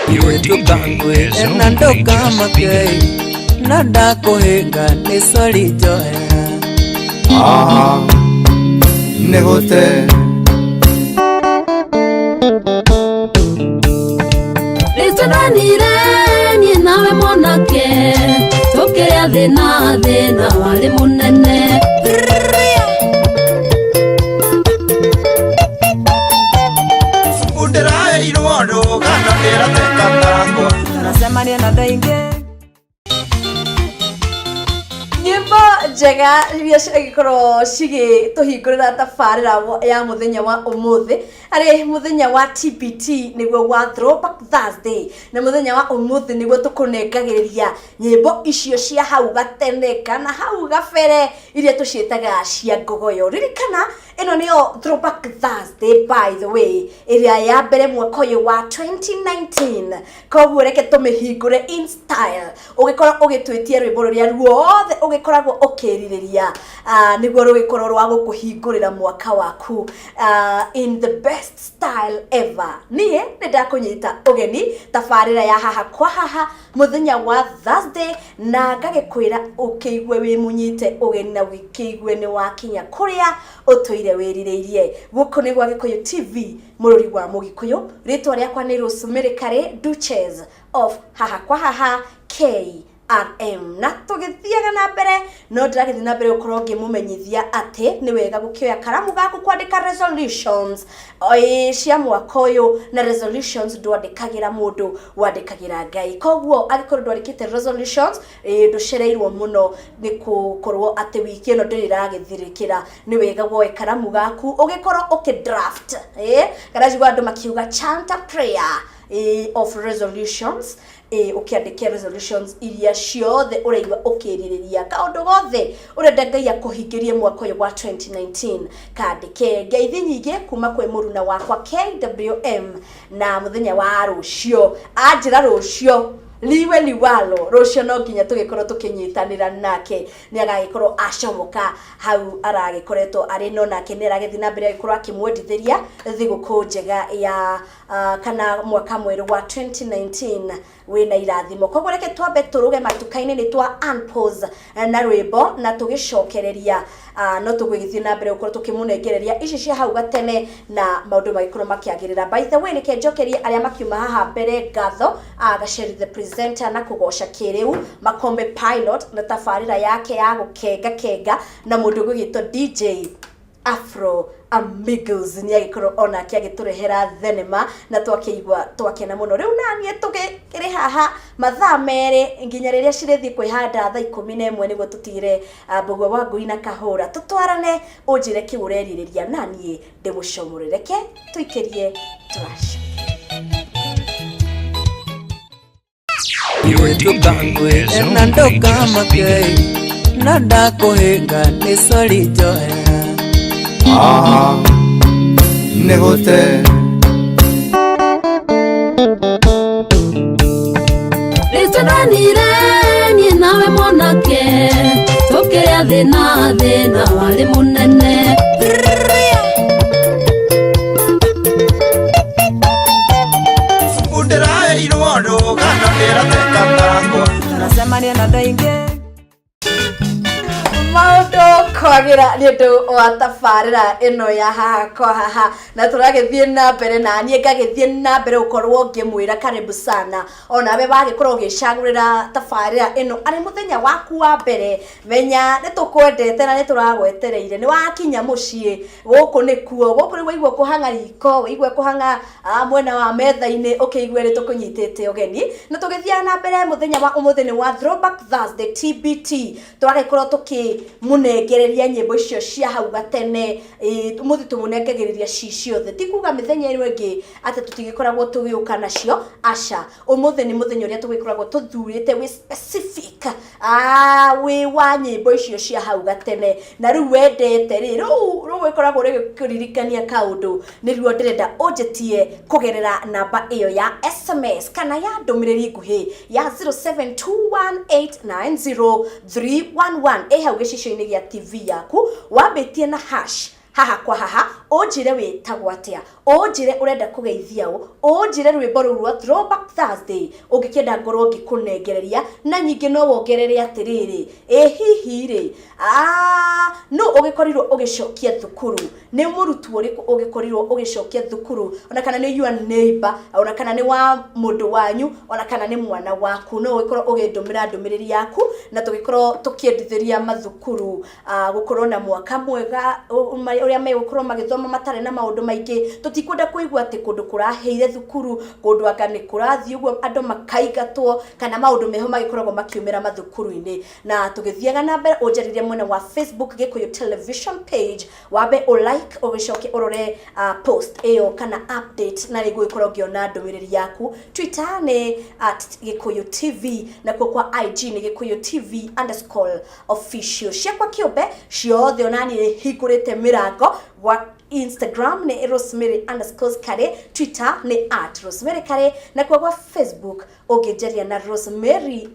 Your DJ is na only just ndũkamake beginning. na ndakũhĩnga nĩ sori njohera. Ah, nĩ gũte. Nĩtwendanire niĩ nawe mwanake, tũkĩrĩa thĩna, thĩna warĩ mũnene. Ndĩraheirwo rũgano ndĩrateka takwa. Tunacemania na andũ aingĩ. Nyĩmbo njega iria cigĩkorwo cigĩtũhingũrĩra tabarĩra ya mũthenya wa ũmũthĩ, arĩ mũthenya wa TBT, nĩguo wa Throwback Thursday, na mũthenya wa ũmũthĩ nĩguo tũkũnengagĩrĩria nyĩmbo icio cia hau gatene kana hau gabere iria tũciĩtaga cia ngogoyo. Ririkana ĩno nĩyo Throwback Thursday, by the way, ĩrĩa ya mbere mwaka ũyũ wa 2019. Koguo reke tũmĩhingũre in style, ũgĩkorwo ũgĩtwĩtie rwĩmbo rũrĩa ruothe ũgĩkoragwo ũkĩrirĩria, nĩguo rũgĩkorwo rwa gũkũhingũrĩra mwaka waku in the best style ever. Niĩ nĩ ndakũnyita ũgeni tabarĩra ya Haha kwa Haha mũthenya wa Thursday, na ngagĩkwĩra ũkĩigue wĩ mũnyite ũgeni na ũgĩkĩigue nĩ wakinya kũrĩa ũtũire wĩrirĩirie. Gũkũ nĩ gwa Gĩkũyũ TV, mũrũri wa Mũgĩkũyũ. Rĩtwa rĩakwa nĩ Rosemary Kare, Duchess of Haha kwa Haha KRM. Na tũgĩthiaga na mbere, no ndĩragĩthiĩ na mbere gũkorwo ngĩmũmenyithia atĩ nĩ wega gũkĩoya karamu gaku kwandĩka resolutions cia mwaka ũyũ. Na resolutions ndwandĩkagĩra mũndũ, wandĩkagĩra Ngai. Koguo angĩkorwo ndwandĩkĩte resolutions, ndũcereirwo mũno nĩ gũkorwo atĩ wiki ĩno ndĩrĩ ĩragĩthirĩkĩra. Nĩ wega woe karamu gaku ũgĩkorwo ũkĩ draft, kana njigua andũ makiuga chant a prayer of resolutions, ũkĩandĩke resolutions iria ciothe ũraigua ũkĩrirĩria, kaũndũ gothe ũrenda Ngai akũhingĩrie mwaka ũyũ wa 2019, kandĩke. Ngeithi nyingĩ kuma kwĩ mũruna wakwa KWM, na mũthenya wa rũciũ anjĩra rũciũ liwe liwalo, rũciũ no nginya tũgĩkorwo tũkĩnyitanĩra nake. Nĩ agagĩkorwo acomoka hau aragĩkoretwo arĩ, no nake nĩ aragĩthiĩ na mbere agĩkorwo akĩmwendithĩria thigũkũ njega ya kana mwaka mwerũ wa 2019 wĩna irathimo. Koguo reke twambe tũrũge matuka-inĩ nĩ twa Unpause na rwĩmbo, na tũgĩcokereria no tũgũgĩthiĩ na mbere gũkorwo tũkĩmũnengereria ici cia hau gatene na maũndũ magĩkorwo makĩagĩrĩra. By the way, reke njokerie arĩa makiuma haha mbere ngatho, Gaceri the presenter na kũgoca kĩrĩu, Makombe Pilot na tabarĩra yake ya gũkenga kenga, na mũndũ ũgũgĩtwo DJ Afro Amigos nĩ agĩkorwo onake agĩtũrehera thenema na twakĩigua twakena mũno. Rĩu naniĩ tũgĩkĩrĩ haha mathaa 2 nginya rĩrĩa cirĩthiĩ kwĩhanda thaa 11, nĩguo tũtigĩre Mbũgua wa Ngui na Kahũra. Tũtwarane, ũnjĩre kĩu ũrerirĩria naniĩ ndĩmũcomore. Reke tũikĩrie tũracio. Your DJ is na only just ndũkamake beginning. na ndakũhĩnga nĩ sori njohera. Ah, nĩ gũte. Nĩtwendanire niĩ nawe mwanake, tũkĩrĩa thĩna, thĩna warĩ mũnene. Ndĩraheirwo rũgano ndĩrateka takwa. Tunacemania na andũ aingĩ. Maũndũ kwagĩra nĩ ũndũ wa tabarĩra ĩno ya Haha kwa Haha, na tũragĩthiĩ na mbere, na niĩ ngagĩthiĩ na mbere gũkorwo ngĩmwĩra karibu sana onawe wagĩkorwo ũgĩcagũrĩra tabarĩra ĩno arĩ mũthenya waku wa mbere. Menya nĩ tũkwendete na nĩ tũragwetereire. Nĩ wakinya mũciĩ, gũkũ nĩkuo, gũkũ nĩ waigua kũhang'a riko, waigua kũhang'a mwena wa metha-inĩ, ũkĩigue nĩ tũkũnyitĩte ũgeni. Na tũgĩthiaga na mbere, mũthenya wa ũmũthĩ nĩ wa Throwback Thursday, TBT. Tũragĩkorwo tũkĩmũnengereria nyĩmbo icio cia hau gatene. Ũmũthĩ tũmũnengagĩrĩria ci ciothe, ti kuga mĩthenya ĩno ĩngĩ atĩ tũtigĩkoragwo tũgĩũka nacio, aca. Ũmũthĩ nĩ mũthenya ũrĩa tũgĩkoragwo tũthurĩte wĩ specific, wĩ wa nyĩmbo icio cia hau gatene. Na rĩu wendete rĩ, rĩu rũgĩkoragwo rĩgĩkũririkania kaũndũ, nĩruo ndĩrenda ũnjĩtie kũgerera namba ĩyo ya SMS kana ya ndũmĩrĩri nguhĩ ya 0721890311 ĩ hau gĩcicio-inĩ gĩa TV yaku, wambĩtie na hash. Haha kwa haha, ũnjĩre wĩtagwo atĩa, ũnjĩre ũrenda kũgeithia ũ, ũnjĩre rwĩmbo rũu rwa Throwback Thursday ũngĩkĩenda ngorwo ngĩkũnengereria. Na nyingĩ no wongerere atĩrĩrĩ, ĩ hihi rĩ, no ũgĩkorirwo ũgĩcokia thukuru, nĩ mũrutwo ũrĩkũ ũgĩkorirwo ũgĩcokia thukuru, ona kana nĩ your neighbor, ona kana nĩ wa mũndũ wanyu, ona kana nĩ mwana waku, no ũgĩkorwo ũgĩndũmĩra ndũmĩrĩri yaku na tũgĩkorwo tũkĩendithĩria mathukuru gũkorwo na mwaka mwega ũrĩa megũkorwo magĩthoma matarĩ na maũndũ maingĩ. Tũtikwenda kũigua atĩ kũndũ kũrahĩire thukuru, kũndũ anga nĩ kũrathiĩ ũguo andũ makaingatwo, kana maũndũ meho magĩkoragwo makiumĩra mathukuru-inĩ. Na tũgĩthiaga na mbere, ũnjarĩrie mwena wa Facebook Gĩkũyũ Television page, wambe ũ like, ũgĩcoke ũrore post ĩyo kana update, na nĩngũgĩkorwo ngĩona ndũmĩrĩri yaku. Twitter nĩ @GĩkũyũTV, nakuo kwa IG nĩ Gĩkũyũ TV underscore official. Ciakwa kĩũmbe ciothe onani hingũrĩte mĩrango gwa Instagram nĩ Rosemary underscore Kare, Twitter nĩ @RosemaryKare, nakuo gwa Facebook ũngĩnjaria na Rosemary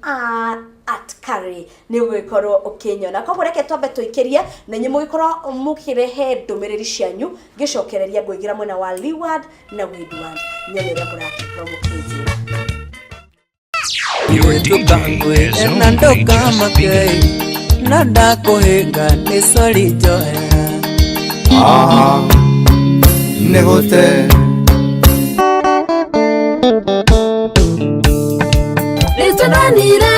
@Kare nĩ ũgũgĩkorwo ũkĩnyona. Koguo reke twambe tũikĩrie na inyuĩ mũgĩkorwo mũkĩrehe ndũmĩrĩri cianyu, ngĩcokereria ngũingĩra mwena wa Leeward na Windward nyone ũrĩa mũrakorwo mũkĩnjĩra. Your DJ is Na only just ndũkamake beginning. Na ndakũhĩnga nĩ sorry njohera. Aha, nĩ gũte. Nĩtwendanire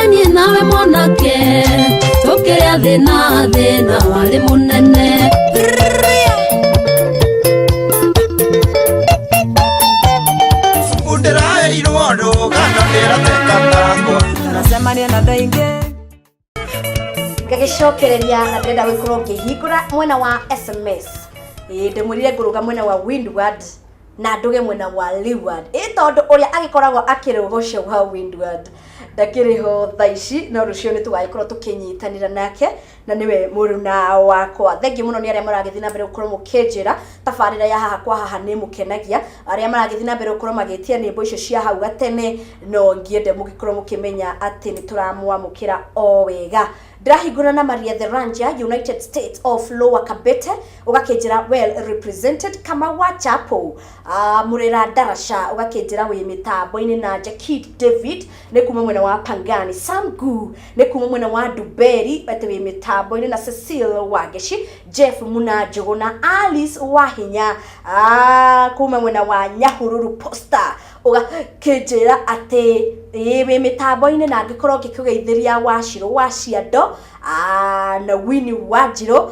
niĩ nawe mwanake, tũkĩrĩa thĩna, thĩna warĩ mũnene. Ndĩraheirwo rũgano ndĩrateka takwa. Nacemania na andũ aingĩ. Ngagĩcokereria na ndĩrenda gũkorwo ngĩhingũra mwena wa SMS. Ĩĩ, ndĩmwĩrire ngũrũga mwena wa Windward na nduge mwena wa Leeward, ĩ tondũ ũrĩa agĩkoragwo akĩrũga ũcio wa Windward ndakĩrĩ ho thaa ici, no rũciũ nĩ tũgagĩkorwo tũkĩnyitanĩra nake na nĩwe mũruna wakwa. Thengiũ mũno nĩ arĩa maragĩthiĩ na mbere gũkorwo mũkĩnjĩra tabarĩra ya Haha kwa Haha nĩ mũkenagia, arĩa maragĩthiĩ na mbere gũkorwo magĩtia nyĩmbo icio cia hau gatene. No ngĩende mũgĩkorwo mũkĩmenya atĩ nĩ tũramwamũkĩra o wega. Ndĩrahingũra na Maria Theranja, United States of Lower Kabete, ũgakĩnjĩra well represented. Kama wa Chapo, Mũrĩra Ndarasha, ũgakĩnjĩra wĩ mĩtambo-inĩ, na Jakid David nĩ kuma mwena wa Pangani, Sam Gu nĩ kuma mwena wa Duberi atĩ wĩ mĩtambo-inĩ, na Cecil Wangeci, Jeff Muna Njũgũ na Alice Wahinya, kuma mwena wa Nyahururu Posta, ũgakĩnjĩra atĩ ĩĩ wĩ mĩtambo-inĩ, na angĩkorwo ngĩkũgeithĩria Wacirũ wa Ciando, na Winnie Wanjirũ,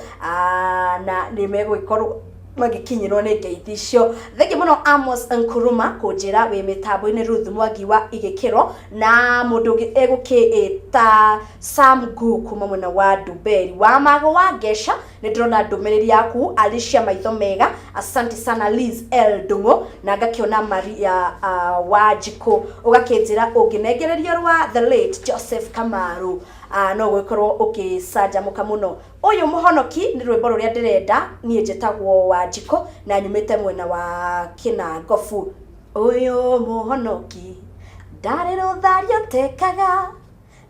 na nĩ megũgĩkorwo magĩkinyĩrwo nĩ ngeithi icio. Thengiũ mũno Amos Nkuruma kũnjĩra wĩ mĩtambo-inĩ, Ruth Mwangi wa Igĩkĩro, na mũndũ ũngĩ egũkĩĩta Sam Gu kuma mwena wa Duberi wa Mago wa Ngesha. Nĩ ndĩrona ndũmĩrĩri yaku Alicia Maitho Mega, asante sana. Liz L Ndung'u, na ngakĩona Maria Wanjikũ, ũgakĩnjĩra ũngĩnengereria rwa the late Joseph Kamaru, no gũgĩkorwo ũgĩcanjamũka mũno. Ũyũ mũhonoki nĩ rwĩmbo rũrĩa ndĩrenda. Niĩ njĩtagwo Wanjikũ na nyumĩte mwena wa Kĩnangobu. Ũyũ mũhonoki ndarĩ rũthario tekaga,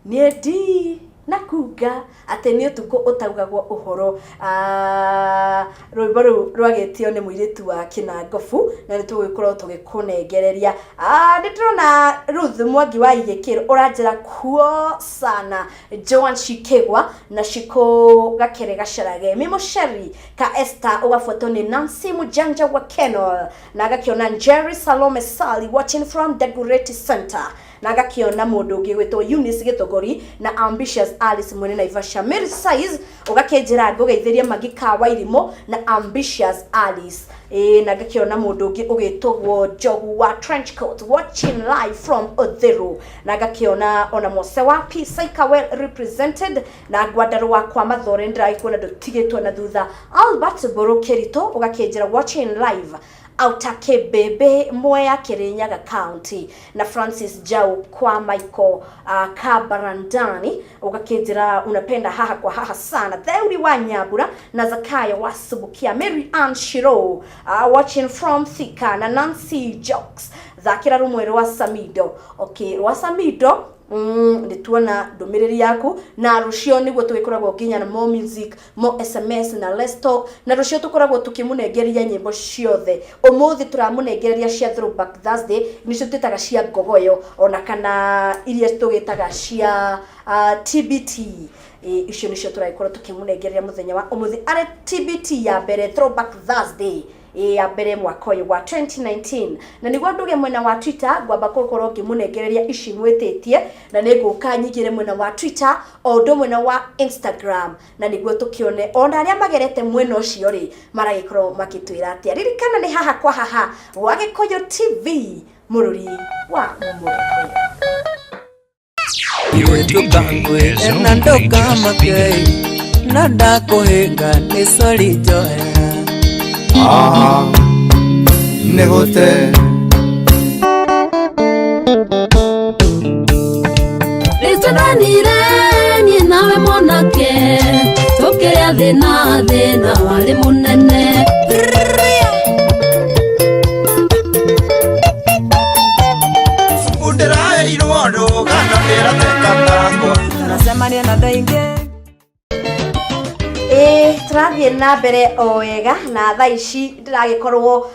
niĩ ndi na kuga atĩ nĩ ũtukũ ũtaugagwo ũhoro. Rwĩmbo rũu rwagĩtio nĩ mũirĩtu wa Kĩnangobu na nĩ tũgũgĩkorwo tũgĩkũnengereria. Nĩ ndĩrona Ruth Mwangi wa Igĩkĩro ũranjĩra kuo sana, Joan Shikegwa na Shiko Gakere Gacarage, Mimo Sherry ka Esther, ũgabuatwo nĩ Nancy Mujanja wa Kenol, na agakĩona Jerry Salome Sally watching from Dagoretti Center, na agakĩona mũndũ ũngĩ gwĩtwo Eunice Gĩthogori na Ambitious Alice mwene Naivasha. Mary Size ũgakĩnjĩra ngũgeithĩria Magi ka Wairimũ na Ambitious Alice, ĩĩ, na ngakĩona mũndũ ũngĩ ũgĩtagwo Njogu wa Trenchcoat watching live from Uthiru, na ngakĩona ona Mose wa P Saika well represented, na Ngwandaro wakwa Mathore ndĩragĩkuona ndũtigĩtwo na thutha. Albert Mbũrũ Kĩritũ ũgakĩnjĩra watching live Outer Kebebe Mwea Kirinyaga County, na Francis Jau kwa Michael Kabarandani ũgakĩnjĩra unapenda Haha kwa Haha sana. Theuri wa Nyambura na Zakayo wa Subukia, Mary Ann Shiro, watching from Thika, na Nancy Jokes. Thakĩra rũmwe rwa Samido. Okay, rwa Samido. Nĩ tuona ndũmĩrĩri yaku, na rũcio nĩguo tũgĩkoragwo nginya na more music, more SMS na let's talk, na rũcio tũkoragwo tũkĩmũnengereria nyĩmbo ciothe. Ũmũthĩ tũramũnengereria cia Throwback Thursday, nĩcio twĩtaga cia ngogoyo, ona kana iria tũgĩtaga cia TBT. Icio nĩcio tũragĩkorwo tũkĩmũnengereria mũthenya wa ũmũthĩ arĩ TBT ya mbere, Throwback Thursday ya mbere mwaka ũyũ wa 2019. Na nĩguo nduge mwena wa Twitter, ngwamba gũkorwo ngĩmũnengereria ici mwĩtĩtie, na nĩ ngũka nyingĩre mwena wa Twitter o ũndũ ũmwe na wa Instagram, na nĩguo tũkĩone ona arĩa magerete mwena ũcio rĩ, maragĩkorwo makĩtwĩra atĩa. Ririkana nĩ haha kwa haha wa Gĩkũyũ TV, mũrũri wa Mũgĩkũyũ. Your DJ is na only just ndũkamake beginning. Na ndakũhĩnga nĩ sorry njohera. Aha, nĩ gũte. Nĩtwendanire niĩ nawe mwanake, tũkĩrĩa thĩna, thĩna warĩ mũnene. Buku ndĩraheirwo rũgano ndĩrateka takwa. Tunacemania na andũ aingĩ. Ĩĩ, tũrathiĩ na mbere o wega, na thaa ici ndĩragĩkorwo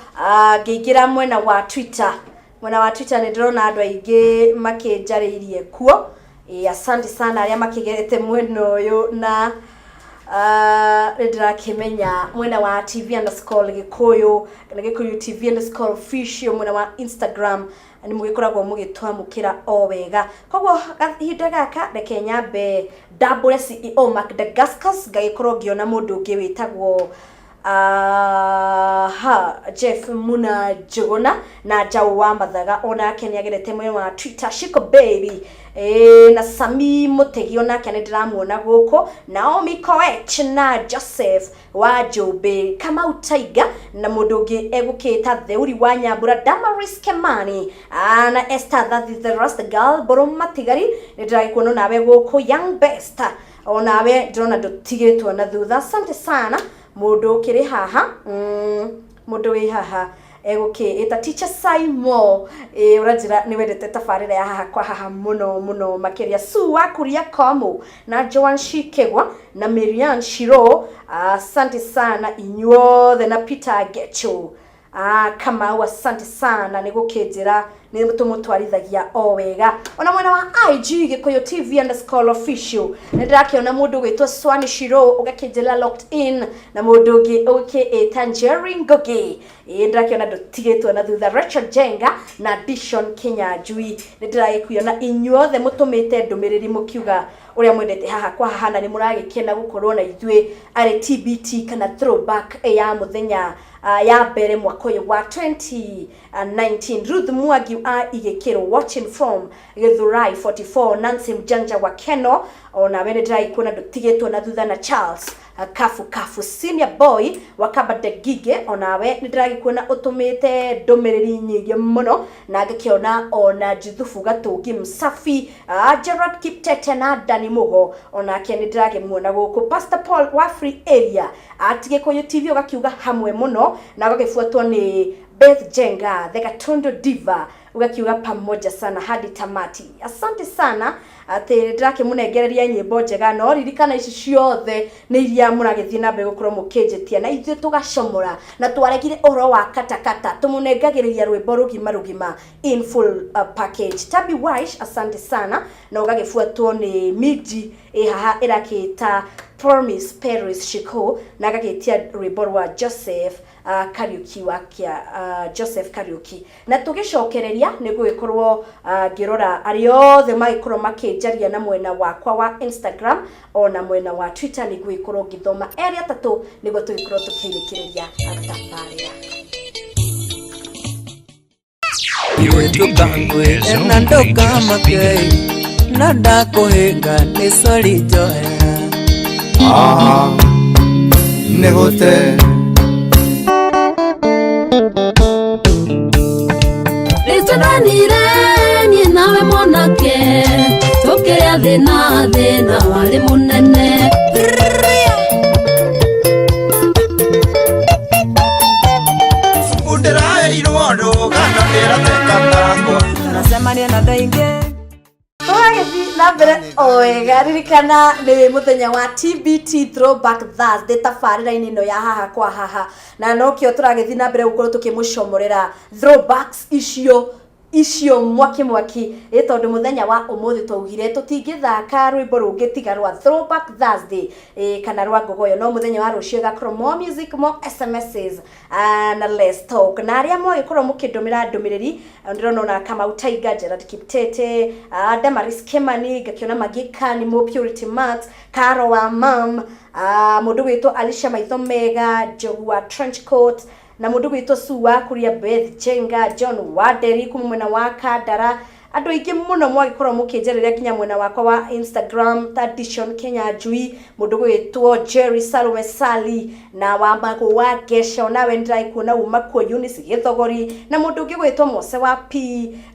ngĩingĩra mwena wa Twitter. Mwena wa Twitter nĩ ndĩrona andũ aingĩ makĩnjarĩirie kuo. Ĩĩ, asante sana arĩa makĩgerete mwena ũyũ, na nĩ ndĩrakĩmenya mwena wa TV_Gĩkũyũ kana Gĩkũyũ TV_official, mwena wa Instagram nĩ mũgĩkoragwo mũgĩtwamũkĩra o wega. Koguo kahinda gaka reke nyambe ndambũre CEO Madagascars, ngagĩkorwo ngĩona mũndũ ũngĩ wĩtagwo ha Jeff Muna Njuguna na Njaũ wa Mathaga, onake nĩ agerete mwena wa Twitter. Shiko Baby na Sami Mũtegi onake nĩ ndĩramuona gũkũ, Naomi Koech na Joseph wa Njũmbĩ, Kamau Tiger, na mũndũ ũngĩ egũkĩta Theuri wa Nyambura, Damaris Kemani, na Esther Thathi the Rasta Girl Mbũrũ Matigari, nĩ ndĩragĩkuona nawe gũkũ. Young Best, onawe ndĩrona ndũtigĩtwo na thutha. Asante sana. Mũndũ ũkĩrĩ haha, mũndũ wĩ haha egũkĩĩta Teacher Saimo, ũranjĩra nĩ wendete tabarĩra ya haha kwa haha mũno mũno makĩria. Su wa Kuria Komu na Joan Shikegwa na Marian Shiro, asante sana inyuothe, na Peter Gecho. Kamau, asante sana nĩ gũkĩnjĩra nĩ tũmũtwarithagia o wega. Ona mwena wa IG Gĩkũyũ TV_official nĩ ndĩrakĩona mũndũ ũgwĩtwo Swani Shiro, ũgakĩnjĩra locked in, na mũndũ ũngĩ ũgĩkĩĩta Jerry Ngugi. Ĩĩ, ndĩrakĩona ndũtigĩtwo na thutha. Rachel Jenga na Dishon Kinyanjui, nĩ ndĩragĩkuona inyuothe mũtũmĩte ndũmĩrĩri mũkiuga ũrĩa mwendete haha kwa haha, na nĩ mũragĩkena gũkorwo na ithuĩ arĩ TBT kana throwback ya mũthenya ya mbere mwaka ũyũ wa 2019. Ruth Mwangi a Igĩkĩrwo, watching from Githurai 44. Nancy Mjanja wa Keno, onawe nĩ ndĩragĩkuona ndũtigĩtwo na thutha, na Charles Kafu Kafu Senior Boy wa Kabadegige, onawe nĩ ndĩragĩkuona ũtũmĩte ndũmĩrĩri nyingĩ mũno, na ngĩkĩona ona Juthufu Gatũngi Msafi, Gerard Kiptete na Dani Mugo, onake nĩ ndĩragĩmuona gũkũ. Pastor Paul wa Free Area at Gĩkũyũ TV, ũgakiuga hamwe mũno, na ũgagĩbuatwo nĩ Beth Jenga the Gatondo Diva, ugakiuga pamoja sana hadi tamati. Asante sana atĩ ndĩrakĩmũnengereria nyĩmbo njega, no ririkana ici ciothe nĩ iria mũragĩthiĩ na mbere gũkorwo mũkĩnjĩtia, na ithuĩ tũgacomora na twaregire ũhoro wa katakata, tũmũnengagĩrĩria rwĩmbo rũgima rũgima in full package. Tabi Waish, asante sana, na ũgagĩbuatwo nĩ Miji ĩ haha ĩrakĩta Promise Paris Shiko, na agagĩtia rwĩmbo rwa Joseph Kariuki wa kia Joseph Kariuki. Na tũgĩcokereria nĩ gũgĩkorwo ngĩrora arĩa othe magĩkorwo makĩnjaria na mwena wakwa wa Instagram ona mwena wa Twitter, nĩ gũgĩkorwo ngĩthoma erĩ atatũ nĩguo tũgĩkorwo tũkĩrĩkĩrĩria tabarĩra. Your DJ is Na only just ndũkamake beginning. Na ndakũhĩnga nĩ sorry njohera. Aha, nĩ gũte. Nĩtwendanire niĩ nawe mwanake, tũkĩrĩa thĩna, thĩna warĩ mũnene. Buku ndĩraheirwo rũgano ndĩrateka. Tunacemania na andũ aingĩ. Tũgagĩthiĩ na mbere o wega. Ririkana nĩ mũthenya wa TBT, Throwback Thursday, tabarĩra-inĩ ĩno ya Haha kwa Haha, na nokĩo tũragĩthiĩ na mbere gũkorwo tũkĩmũcomorera throwbacks icio icio mwaki mwaki, ĩ tondũ mũthenya wa ũmũthĩ twaugire tũtingĩthaka rwĩmbo rũngĩ tiga rwa Throwback Thursday, ĩ kana rwa Ngogoyo. No mũthenya wa rũciũ ĩgakorwo more music, more SMSs na less talk. Na arĩa mwagĩkorwo mũkĩndũmĩra ndũmĩrĩri, ndĩrona ona Kamau Tiger, Gerard Kiptete, Damaris Kimani, ngakĩona Magika Mo, Purity Max, Caro wa mam, mũndũ gwĩtwo Alicia Maitho Mega, Njogu wa trench coat, na mũndũ gwĩtwo Sue wa Kuria, Beth Jenga, John Waderi kuma mwena wa Kandara. Andũ aingĩ mũno mwagĩkorwo mũkĩnjarĩria nginya mwena wakwa wa Instagram, Tradition Kenya Njui, mũndũ gwĩtwo Jerry Salome Sali na wa Magũ wa Gesha, onawe nĩndĩragĩkuona uma kuo, Eunice Gĩthogori, na mũndũ ũngĩ gwĩtwo Mose wa P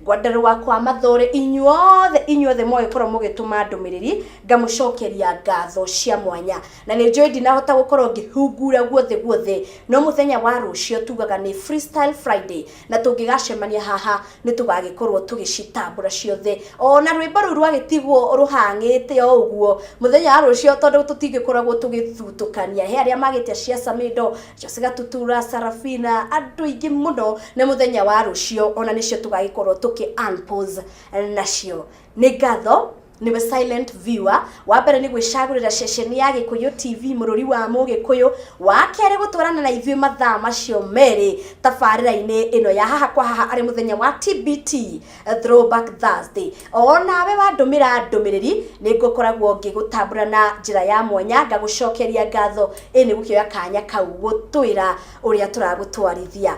Ngwandarũ wakwa Mathũre. Inyuothe, inyuothe mwagĩkorwo mũgĩtũma ndũmĩrĩri, ngamũcokeria ngatho cia mwanya, na nĩ njũĩ ndinahota gũkorwo ngĩhungura guothe guothe, no mũthenya wa rũciũ tugaga nĩ Freestyle Friday, na tũngĩgacemania haha nĩ tũgagĩkorwo tũgĩcitambũra ciothe, ona rwĩmbo rũu rwagĩtigwo rũhang'ĩte o ũguo mũthenya wa rũciũ, tondũ tũtingĩkoragwo tũgĩthutũkania. He arĩa magĩtia cia Samido, Jose Gatutura, Sarafina, andũ aingĩ mũno, na mũthenya wa rũciũ ona nĩcio tũgagĩkorwo tũkĩ unpause nacio. Nĩ ngatho niwe silent viewer wa mbere nĩ gwĩcagũrĩra ceceni ya Gĩkũyũ TV, mũrũri wa Mũgĩkũyũ. Wa kerĩ, gũtwarana na ithuĩ mathaa macio merĩ tabarĩra-inĩ ĩno ya Haha kwa Haha arĩ mũthenya wa TBT, Throwback Thursday. Onawe wandũmĩra ndũmĩrĩri, nĩ ngũkoragwo ngĩgũtambũra na njĩra ya mwanya, ngagũcokeria ngatho ĩ nĩ gũkĩoya kanya kau gũtwĩra ũrĩa tũragũtwarithia.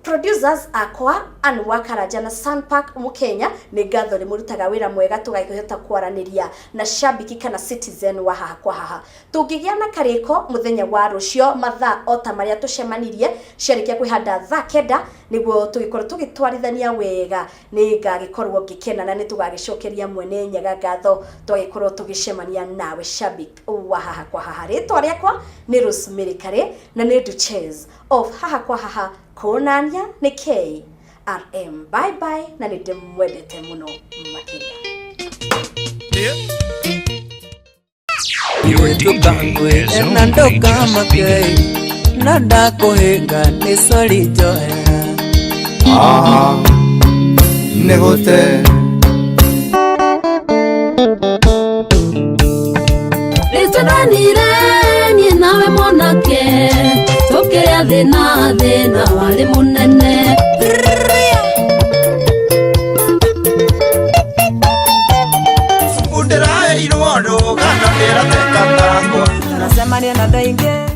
Producers akwa, Ann Wakaranja na Sunpark Mukenya, nĩ ngatho, nĩ mũrutaga wĩra mwega tũgakĩhota kwaranĩria na shabiki kana citizen wa Haha kwa Haha. Tũngĩgĩa na karĩko mũthenya wa rũcio mathaa o ta marĩa tũcemanirie, ciarĩkia kwĩhanda thaa 9, nĩguo tũgĩkorwo tũgĩtwarithania wega, nĩ ngagĩkorwo ngĩkena na nĩ tũgagĩcokeria mwene Nyaga ngatho twagĩkorwo tũgĩcemania nawe, shabik wa Haha kwa Haha. Rĩtwa rĩakwa nĩ Rosemary Kare na nĩ Duchess of Haha kwa Haha, kũnania nĩ KRM. Bye bye, na nĩ ndĩmwendete mũno makĩria. Your DJ is na only just ndũkamake beginning. Na ndakũhĩnga nĩ sorry njohera. Ah, nĩ gũte. Nĩtwendanire niĩ nawe mwanake, tũkĩrĩa thĩna, thĩna warĩ mũnene. Ndĩraheirwo rũgano ndĩrateka takwa. Tunacemania na andũ aingĩ.